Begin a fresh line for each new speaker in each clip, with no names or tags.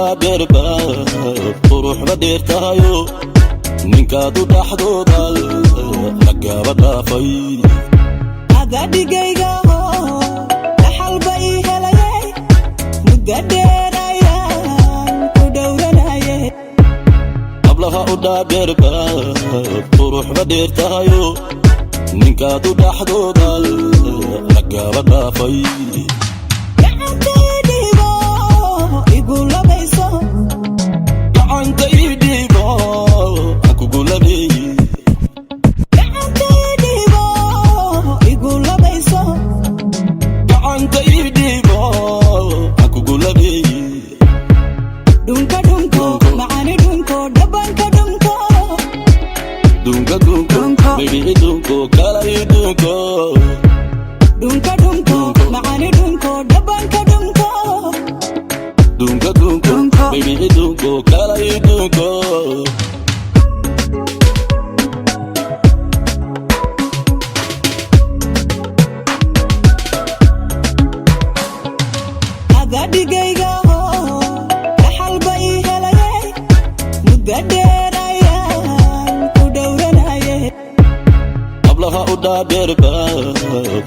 Dhaadheerba quruxba dheer tahayo, ninkaad u dhaxdooda raggaaba dhaafay.
Adadhigaygaho dhaxalba ii helaye, muddo dheer ayaan ku dhowranaye.
Hablaha u dhaadheerba quruxba dheer tahayo, ninkaad u dhaxdooda raggaaba dhaafay.
Gacanta ii dhiibo, igu labayso.
Gacanta ii dhiibo, aan kugu labeeyey.
Gacanta ii dhiibo, igu labayso.
Gacanta ii dhiibo, aan kugu labeeyey.
Dhunka, dhunko macani, dhunko dhabanka, dhunko.
Dunka, dunko.
Dhunko.
Baby, dunko kala ii dunko.
Dhunka, dhunko macani, dhunko dhabanka, dhunko.
Dunka, dunko.
Dhunko.
Baby, dunko kala ii dunko.
Adadhigaygaho dhaxalba ii helaye, muddo dheer ayaan ku dhowranaye.
Hablaha u dhaadheerba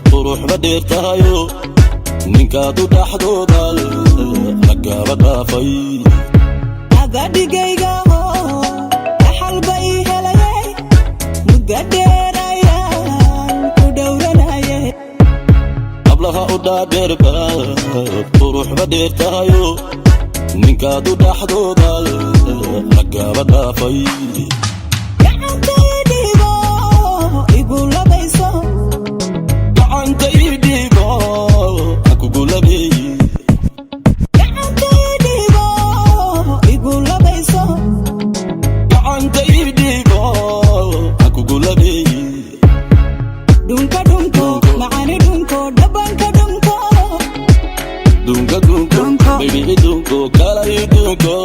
quruxba dheer tahayo, ninkaad u dhaxdooda raggaaba dhaafay.
Adadhigaygaho dhaxalba ii helaye, muddo dheer ayaan ku dhowranaye.
Hablaha u dhaadheerba quruxba dheer tahayo, ninkaad u dhaxdooda raggaaba dhaafay.
Gacanta ii dhiibo, igu labayso.
Gacanta ii dhiibo, aan kugu labeeyey.
Gacanta ii dhiibo, igu labayso.
Gacanta ii dhiibo, aan kugu labeeyey.
Dhunka, dhunko macani, dhunko dhabanka, dhunko.
Dunka, dunko.
Dhunko.
Baby, dunko kala ii dunko.